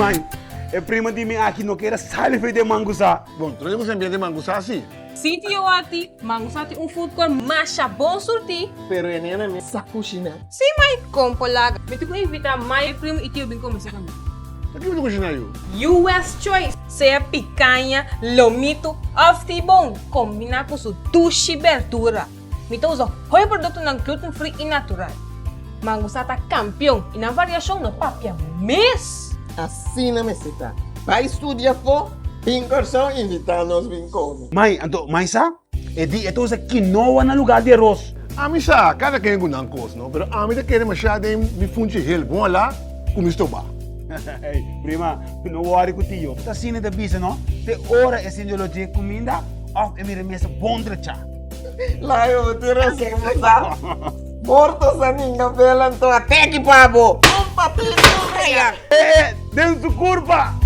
Mai, e prima di mi aki no kier a sali for di e mangusá. Bon, troye ku semper di mangusá si. Sitio ati, mangusá tin un food court masha bon surtí. Pero e nena mes sa kushiná. Si mai, kon por laga. Mi tin ku invitá mai, primo i tio bin kome serka mi. Ta kiko ta kushiná yu? US Choice, sea pikaña, lomito òf T-bone, kombiná ku su dushi berdura. Mi ta usa hopi produktonan gluten free i natural. Mangusa ta kampion i nan variashon no papia mes! Asina mester ta. Bai studia afó, bin Kòrsou invitá nos bin kome. Mai, anto mai sa? E di e ta usa quinoa na lugar di aros. Ami sa, kada ken ku nan kos no, pero ami ta kere mashá den mi funchi hel bon alá ku mi stobá. Hey, prima, no wòri ku tio. Ta asina e ta bisa no, te ora e sinti olor dje kuminda òf e mira mesa bon drechá. Layo, bo tin rason, bo sa. Morto sa ninga bel anto a teki pa bo. Un papito raya. Den su kurpa!